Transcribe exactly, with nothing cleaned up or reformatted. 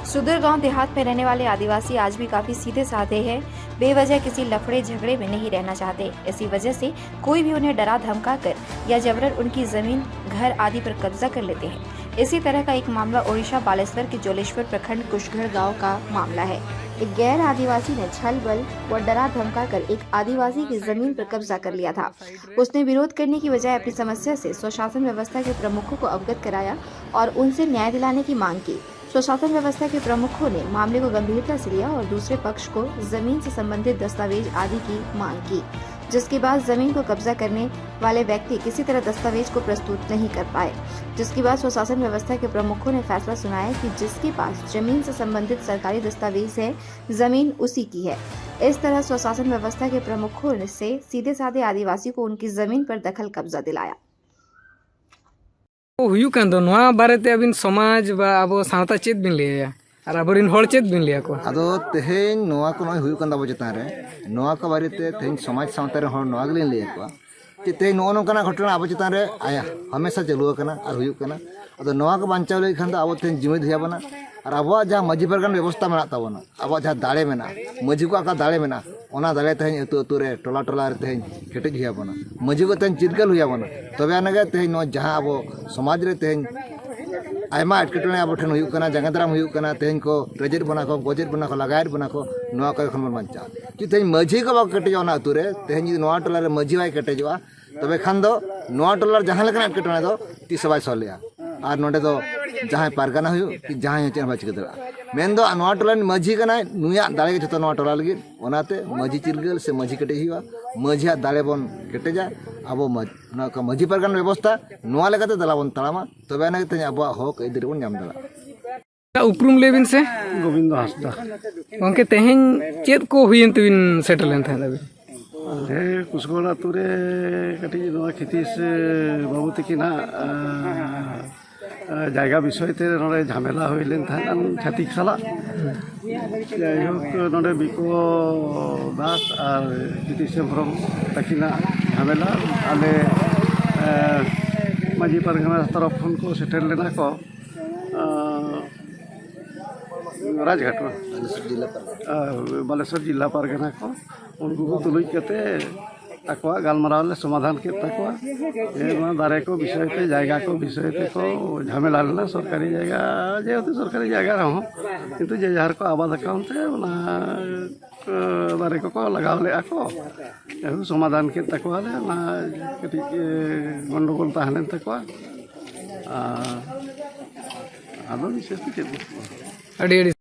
सुदूर गांव देहात में रहने वाले आदिवासी आज भी काफी सीधे साधे हैं। बेवजह किसी लफड़े झगड़े में नहीं रहना चाहते। इसी वजह से कोई भी उन्हें डरा धमका कर या जबरन उनकी जमीन, घर आदि पर कब्जा कर लेते हैं। इसी तरह का एक मामला ओडिशा बालेश्वर के जोलेश्वर प्रखंड कुशगढ़ गांव का मामला है। एक गैर आदिवासी ने छल बल व डरा धमका कर एक आदिवासी की जमीन पर कब्जा कर लिया था। उसने विरोध करने की बजाय अपनी समस्या से स्वशासन व्यवस्था के प्रमुखों को अवगत कराया और उनसे न्याय दिलाने की मांग की। स्वशासन व्यवस्था के प्रमुखों ने मामले को गंभीरता से लिया और दूसरे पक्ष को जमीन से संबंधित दस्तावेज आदि की मांग की, जिसके बाद जमीन को कब्जा करने वाले व्यक्ति किसी तरह दस्तावेज को प्रस्तुत नहीं कर पाए, जिसके बाद स्वशासन व्यवस्था के प्रमुखों ने फैसला सुनाया कि जिसके पास जमीन से संबंधित सरकारी दस्तावेज है, जमीन उसी की है। इस तरह स्वशासन व्यवस्था के प्रमुखों से सीधे साधे आदिवासी को उनकी जमीन पर दखल कब्जा दिलाया। ᱦᱩᱭᱩᱜ ᱠᱟᱱ ᱫᱚ, ᱱᱚᱣᱟ ᱵᱟᱨᱮᱛᱮ ᱟᱹᱵᱤᱱ ᱥᱚᱢᱟᱡᱽ ᱵᱟ ᱟᱵᱚ ᱥᱟᱶᱛᱟ ᱪᱮᱫ ᱵᱤᱱ ᱞᱟᱹᱭᱟ? ᱟᱨ ᱟᱵᱚᱨᱮᱱ ᱦᱚᱲ ᱪᱮᱫ ᱵᱤᱱ ᱞᱟᱹᱭ ᱟᱠᱚᱣᱟ? ᱟᱫᱚ ᱛᱮᱦᱮᱧ ᱱᱚᱣᱟ ᱠᱚ ᱱᱚᱜᱼᱚᱭ ᱦᱩᱭᱩᱜ ᱠᱟᱱ ᱫᱚ ᱟᱵᱚ ᱪᱮᱛᱟᱱ ᱨᱮ, ᱱᱚᱣᱟ ᱠᱚ ᱵᱟᱨᱮᱛᱮ ᱛᱮᱦᱮᱧ ᱥᱚᱢᱟᱡᱽ ᱥᱟᱶᱛᱟ ᱨᱮᱱ ᱦᱚᱲ ᱱᱚᱣᱟ ᱜᱮᱞᱤᱧ ᱞᱟᱹᱭ ᱟᱠᱚᱣᱟ ᱡᱮ ᱛᱮᱦᱮᱧ ᱱᱚᱜᱼᱚ ᱱᱚᱝᱠᱟᱱᱟᱜ ᱜᱷᱚᱴᱚᱱᱟ ᱟᱵᱚ ᱪᱮᱛᱟᱱ ᱨᱮ ᱟᱭᱟ ᱦᱟᱢᱮᱥᱟ ᱪᱟᱹᱞᱩ ᱟᱠᱟᱱᱟ ᱟᱨ ᱦᱩᱭᱩᱜ ᱠᱟᱱᱟ᱾ ᱟᱫᱚ ᱱᱚᱣᱟ ᱠᱚ ᱵᱟᱧᱪᱟᱣ ᱞᱟᱹᱜᱤᱫ ᱠᱷᱟᱱ ᱫᱚ ᱟᱵᱚ ᱛᱮᱦᱮᱧ ᱡᱩᱢᱤᱫ ᱦᱩᱭ ᱟᱵᱚᱱᱟ᱾ ᱟᱨ ᱟᱵᱚᱣᱟᱜ ᱡᱟᱦᱟᱸ ᱢᱟᱹᱡᱷᱤ ᱯᱟᱨᱜᱟᱱᱟ ᱵᱮᱵᱚᱥᱛᱟ ᱢᱮᱱᱟᱜ ᱛᱟᱵᱚᱱᱟ, ᱟᱵᱚᱣᱟᱜ ᱡᱟᱦᱟᱸ ᱫᱟᱲᱮ ᱢᱮᱱᱟᱜᱼᱟ, ᱢᱟᱹᱡᱷᱤ ᱠᱚᱣᱟᱜ ᱚᱠᱟ ᱫᱟᱲᱮ ᱢᱮᱱᱟᱜᱼᱟ, ᱚᱱᱟ ᱫᱟᱲᱮ ᱛᱮᱦᱮᱧ ᱟᱹᱛᱩ ᱟᱹᱛᱩ ᱨᱮ, ᱴᱚᱞᱟ ᱴᱚᱞᱟ ᱨᱮ ᱛᱮᱦᱮᱧ ᱠᱮᱴᱮᱡ ᱦᱩᱭ ᱟᱵᱚᱱᱟ᱾ ᱢᱟᱹᱡᱷᱤ ᱠᱚ ᱛᱮᱦᱮᱧ ᱪᱤᱨᱜᱟᱹᱞ ᱦᱩᱭ ᱟᱵᱚᱱᱟ᱾ ᱛᱚᱵᱮ ᱟᱱᱟᱜᱮ ᱛᱮᱦᱮᱧ ᱱᱚᱣᱟ ᱡᱟᱦᱟᱸ ᱟᱵᱚ ᱥᱚᱢᱟᱡᱽ ᱨᱮ ᱛᱮᱦᱮᱧ ᱟᱭᱢᱟ ᱮᱴᱠᱮᱴᱚᱬᱮ ᱟᱵᱚ ᱴᱷᱮᱱ ᱦᱩᱭᱩᱜ ᱠᱟᱱᱟ, ᱡᱟᱸᱜᱮ ᱫᱟᱨᱟᱢ ᱦᱩᱭᱩᱜ ᱠᱟᱱᱟ, ᱛᱮᱦᱮᱧ ᱠᱚ ᱨᱮᱡᱮᱫ ᱵᱚᱱᱟ ᱠᱚ, ᱜᱚᱡᱮᱫ ᱵᱚᱱᱟ ᱠᱚ, ᱞᱟᱜᱟᱭᱮᱫ ᱵᱚᱱᱟ ᱠᱚ, ᱱᱚᱣᱟ ᱠᱚᱨᱮ ᱠᱷᱚᱱ ᱵᱚᱱ ᱵᱟᱧᱪᱟᱜᱼᱟ᱾ ᱡᱩᱫᱤ ᱛᱮᱦᱮᱧ ᱢᱟᱹᱡᱷᱤ ᱠᱚ ᱵᱟᱠᱚ ᱠᱮᱴᱮᱡᱚᱜᱼᱟ ᱚᱱᱟ ᱟᱹᱛᱩ ᱨᱮ, ᱛᱮᱦᱮᱧ ᱡᱩᱫᱤ ᱱᱚᱣᱟ ᱴᱚᱞᱟ ᱨᱮ ᱢᱟᱹᱡᱷᱤ ᱵᱟᱭ ᱠᱮᱴᱮᱡᱚᱜᱼᱟ, ᱛᱚᱵᱮ ᱠᱷᱟᱱ ᱫᱚ ᱱᱚᱣᱟ ᱴᱚᱞᱟ ᱨᱮ ᱡᱟᱦᱟᱸ ᱞᱮᱠᱟᱱᱟᱜ ᱮᱴᱠᱮᱴᱚᱬᱮ ᱫᱚ ᱛᱤᱥ ᱦᱚᱸ ᱵᱟᱭ ᱥᱚᱞᱦᱮᱜᱼᱟ᱾ ᱟᱨ ᱱᱚᱰᱮ ᱫᱚ ᱡᱟᱦᱟᱸᱭ ᱯᱟᱨᱜᱟᱱᱟ ᱦᱩᱭᱩᱜ ᱠᱤ ᱡᱟᱦᱟᱸᱭ ᱦᱚᱸ ᱪᱮᱫ ᱦᱚᱸ ᱵᱟᱭ ᱪᱤᱠᱟᱹ ᱫᱟᱲᱮᱭᱟᱜᱼᱟ᱾ ᱢᱮᱱᱫᱚ ᱱᱚᱣᱟ ᱴᱚᱞᱟ ᱨᱮᱱ ᱢᱟᱹᱡᱷᱤ ᱠᱟᱱᱟᱭ, ᱱᱩᱭᱟᱜ ᱫᱟᱲᱮ ᱜᱮ ᱡᱷᱚᱛᱚ ᱱᱚᱣᱟ ᱴᱚᱞᱟ ᱞᱟᱹᱜᱤᱫ᱾ ᱚᱱᱟᱛᱮ ᱢᱟᱹᱡᱷᱤ ᱪᱤᱨᱜᱟᱹᱞ ᱥᱮ ᱢᱟᱹᱡᱷᱤ ᱠᱮᱴᱮᱡ ᱦᱩᱭᱩᱜᱼᱟ, ᱢᱟᱹᱡᱷᱤᱭᱟᱜ ᱫᱟᱲᱮ ᱵᱚᱱ ᱠᱮᱴᱮᱡᱟ᱾ ᱟᱵᱚ ᱢᱟᱹᱡᱷ-, ᱱᱚᱣᱟ ᱠᱚ ᱢᱟᱹᱡᱷᱤ ᱯᱟᱨᱜᱟᱱᱟ ᱵᱮᱵᱚᱥᱛᱷᱟ ᱱᱚᱣᱟ ᱞᱮᱠᱟᱛᱮ ᱫᱮᱞᱟ ᱵᱚᱱ ᱛᱟᱲᱟᱢᱟ, ᱛᱚᱵᱮ ᱟᱱᱟᱜ ᱜᱮ ᱛᱮᱦᱮᱧ ᱟᱵᱚᱣᱟᱜ ᱦᱚᱠ ᱟᱹᱭᱫᱟᱹᱨᱤ ᱵᱚᱱ ᱧᱟᱢ ᱫᱟᱲᱮᱭᱟᱜᱼᱟ᱾ ᱩᱯᱨᱩᱢ ᱞᱟᱹᱭ ᱵᱤᱱ ᱥᱮ᱾ ᱜᱳᱵᱤᱱᱫᱚ ᱦᱟᱸᱥᱫᱟ᱾ ᱜᱚᱢᱠᱮ, ᱛᱮᱦᱮᱧ ᱪᱮᱫ ᱠᱚ ᱦᱩᱭᱮᱱ ᱛᱮᱵᱤᱱ ᱥᱮᱴᱮᱨ ᱞᱮᱱ ᱛᱟᱦᱮᱸᱫ ᱟᱹᱵᱤᱱ? ᱟᱞᱮ ᱠᱩᱥᱜᱚᱲ ᱟᱹᱛᱩ ᱨᱮ ᱠᱟᱹᱴᱤᱡ ᱱᱚᱣᱟ ᱠᱷᱤᱛᱤᱥ ᱵᱟᱹᱵᱩ ᱛᱟᱹᱠᱤᱱᱟᱜ ᱟᱸ, ᱡᱟᱭᱜᱟ ᱵᱤᱥᱚᱭ ᱛᱮ ᱱᱚᱰᱮ ᱡᱷᱟᱢᱮᱞᱟ ᱦᱩᱭ ᱞᱮᱱ ᱛᱟᱦᱮᱸᱫ ᱪᱷᱟᱹᱛᱤᱠ ᱥᱟᱞᱟᱜ᱾ ᱡᱟᱭᱦᱳᱠ, ᱱᱚᱰᱮ ᱵᱤᱠᱚ ᱫᱟᱥ ᱟᱨ ᱠᱷᱤᱛᱤᱥ ᱦᱮᱢᱵᱨᱚᱢ ᱛᱟᱹᱠᱤᱱᱟᱜ ᱡᱷᱟᱢᱮᱞᱟ, ᱟᱞᱮ ᱟᱸ, ᱢᱟᱹᱡᱷᱤ ᱯᱟᱨᱜᱟᱱᱟ ᱛᱚᱨᱚᱯ ᱠᱷᱚᱱ ᱠᱚ ᱥᱮᱴᱮᱨ ᱞᱮᱱᱟ ᱠᱚ᱾ ᱟᱸ, ᱨᱟᱡᱽᱜᱷᱟᱴ ᱵᱟᱝ? ᱵᱟᱞᱮᱥᱚᱨ ᱡᱤᱞᱟ ᱯᱟᱨᱜᱟᱱᱟ᱾ ᱟᱨ ᱵᱟᱞᱮᱥᱚᱨ ᱡᱤᱞᱟ ᱯᱟᱨᱜᱟᱱᱟ ᱠᱚ, ᱩᱱᱠᱩ ᱠᱚ ᱛᱩᱞᱩᱡ ᱠᱟᱛᱮ ᱟᱠᱚᱣᱟᱜ ᱜᱟᱞᱢᱟᱨᱟᱣ ᱞᱮ ᱥᱚᱢᱟᱫᱷᱟᱱ ᱠᱮᱫ ᱛᱟᱠᱚᱣᱟ᱾ ᱡᱮ ᱱᱚᱣᱟ ᱫᱟᱨᱮ ᱠᱚ ᱵᱤᱥᱚᱭ ᱛᱮ, ᱡᱟᱭᱜᱟ ᱠᱚ ᱵᱤᱥᱚᱭ ᱛᱮᱠᱚ ᱡᱷᱟᱢᱮᱞᱟ ᱞᱮᱱᱟ, ᱥᱚᱨᱠᱟᱨᱤ ᱡᱟᱭᱜᱟ, ᱡᱮᱦᱮᱛᱩ ᱥᱚᱨᱠᱟᱨᱤ ᱡᱟᱭᱜᱟ ᱨᱮᱦᱚᱸ, ᱠᱤᱱᱛᱩ ᱡᱮ ᱡᱟᱦᱟᱨ ᱠᱚ ᱟᱵᱟᱫ ᱟᱠᱟᱱ ᱛᱮ ᱚᱱᱟ, ᱮ, ᱫᱟᱨᱮ ᱠᱚᱠᱚ ᱞᱟᱜᱟᱣ ᱞᱮᱫᱼᱟ ᱠᱚ᱾ ᱡᱟᱭᱦᱳᱠ, ᱥᱚᱢᱟᱫᱷᱟᱱ ᱠᱮᱫ ᱛᱟᱠᱚᱣᱟᱞᱮ, ᱚᱱᱟ ᱠᱟᱹᱴᱤᱡ, ᱮ, ᱜᱚᱱᱰᱚᱜᱳᱞ ᱛᱟᱦᱮᱸ ᱞᱮᱱ ᱛᱟᱠᱚᱣᱟ᱾ ᱟᱨ ᱟᱫᱚ ᱵᱤᱥᱮᱥ ᱫᱚ ᱪᱮᱫ ᱵᱟᱹᱱᱩᱜᱼᱟ᱾ ᱟᱹᱰᱤ ᱟᱹᱰᱤ